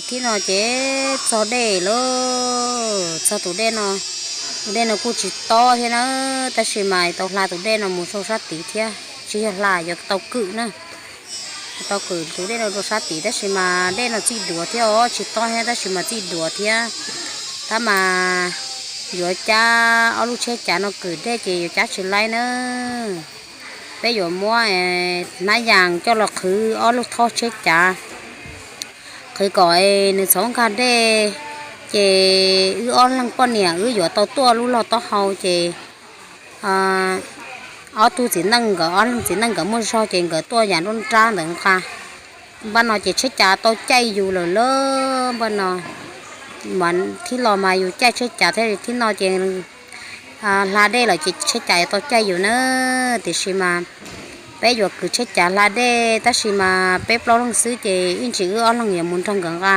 Thib no ces txog dej lawm, txog tus dej no, tus dej no kuj tsis tob thiab na, tab sis mas tau hla tus dej no mus rau sab tid thiab, tsis yog hla, yuav tau kwm na. Tau kwm tus dej no rau sab tid tab sis mas dej no txij duav thiab os, tsis tob thiab tab sis mas txij duav thiab. Tab mas yuav cab ob lub tsheb cav no kwm dej ces yuav cab tsis laib na. Peb yuav muab hnab yas coj los qhwv ob lub thoj tsheb cav, qhwv kom nws txhob nkag dej. Ces wb ob leeg poj niam wb yuav tau tuaj lub log taub hau ces ob tug txiv neej nkawd, ob leeg txiv neej nkawd muaj zog ces nkawd tuaj yam nruab nrab ntawd nqa. Npaj no ces tsheb cav tau caij yus lawm lauj. Npaj no mas thib los mas yus caij tsheb cav thiab, thib no ces hla dej lawm ces tsheb cav tau caij yus na. Tiam sis mas peb yuav kwv tsheb cav hla dej tab sis mas peb plaub leeg xwb ces ib ntsis wb ob leeg yuav mus nrog nkawd nqa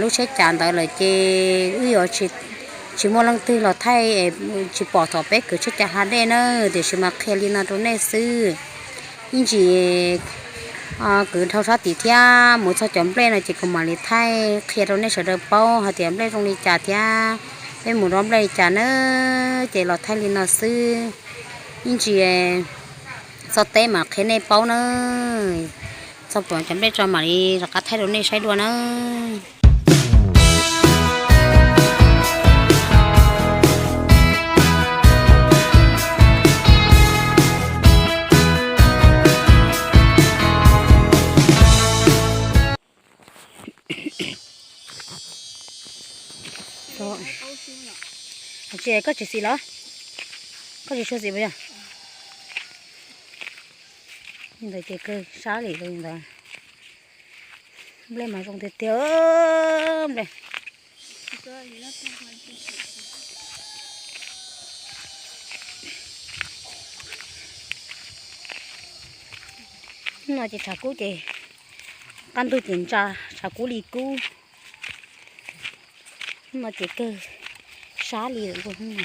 lub tsheb cav ntawd lawm ces wb yuav tsis muaj leej twg los thaij, tsis pom thaum peb kwv tsheb cav hla dej na. Tiam sis mas qhia li no rau nej xwb. Ib ntsis kwv dhau sab tid thiab mus txog cov nplej no ces kuv mam li thaij qhia rau nej sawv daws paub hais tias nplej zoo li cas thiab peb mus nrog nplej li cas na. Ces los thaij li no xwb, ib ntsis txog teb mam qhia nej paub na. Txog pom cov nplej tso mam li rov qab thaij rau nej saib dua na. Tsis, koj tsis xis los? Koj tsis tshua xis puas yog? Li ntawd ces kawg sab li ntawd. Nplej mas zoo tiag tiag nplej. No ces tshav kub ces qab ntug ces ntsa, tshav kub li kub. No ces kawg sab li lawm.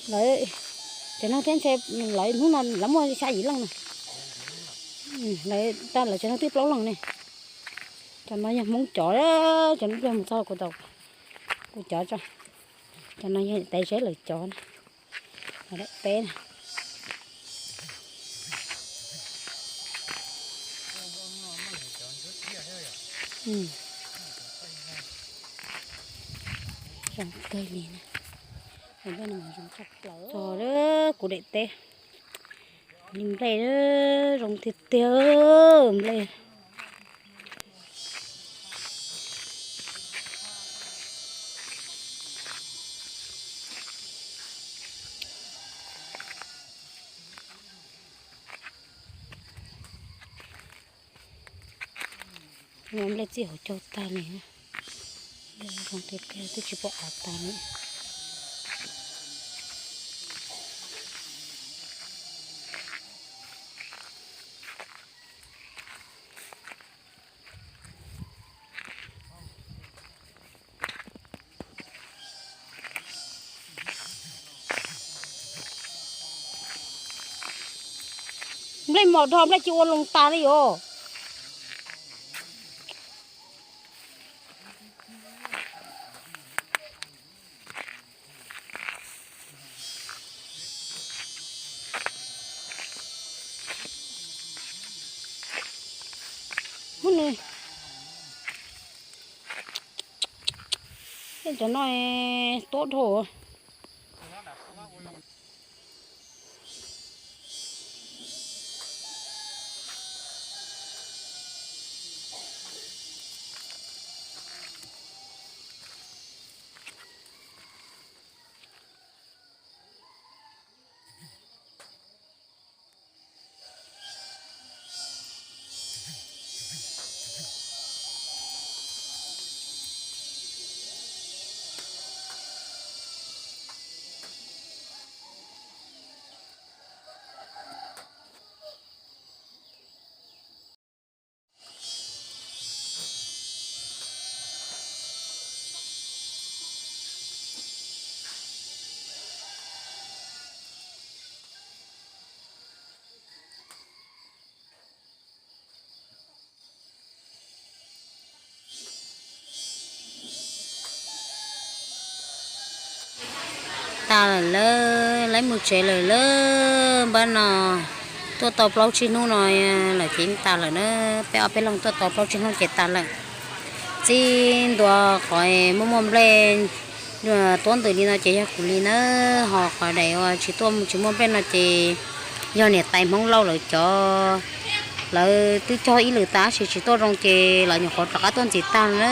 Lawv, cov neeg thiab ntshe lawv hnub no lawv muaj xya yim leej na. Lawv, lawv cov neeg twb plaub leeg ne. Cov no yog Hmoob cov, cov no mus txog kuv tau, kuv cov tso. Cov no yog tais zeb lawv cov na. Daim teb na. Zoo kawg li na. Tso kuv daim teb. Li nplej zoo tiag tiag nplej. Nplej txij hauv caug tag li. Nplej zoo tiag tiag twb tsis pom av tas li. Nplej mos dhau nplej tsis ua loo tas li os. Hnub no tej cov no tuab dhau. Lawm, lawv mus tsev lawm lawm. Npab no tuaj tau plaub tsib hnub no lawm ces tas lawm na. Peb ob peb leeg tuaj tau plaub tsib hnub ces tas lawm. Txij ntua qhov muaj muaj nplej tuab ntws li no ces yog kuv li na, ho qhov daim uas tsis tuaj tsis muaj nplej no ces yog niam tais Hmoob Lauj lawv cov. Lawv twb cog ib lwm tab sis tsis tuaj zoo ces lawv nyuam qhuav rov qab tuaj ntxiv tag na.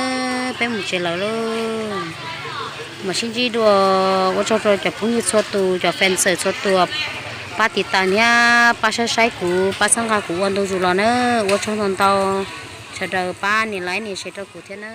Peb mus tsev lawm lauj. Mam sib ntsib dua, ua tsaug rau cov phooj ywg txhua tus, cov fans txhua tus pab tiv tas thiab pab saib saib kuv, pab txhawb nqa kuv ua ntu zus los na. Ua tsaug ntau ntau, sawv daws pab nias like nias share rau kuv thiab na.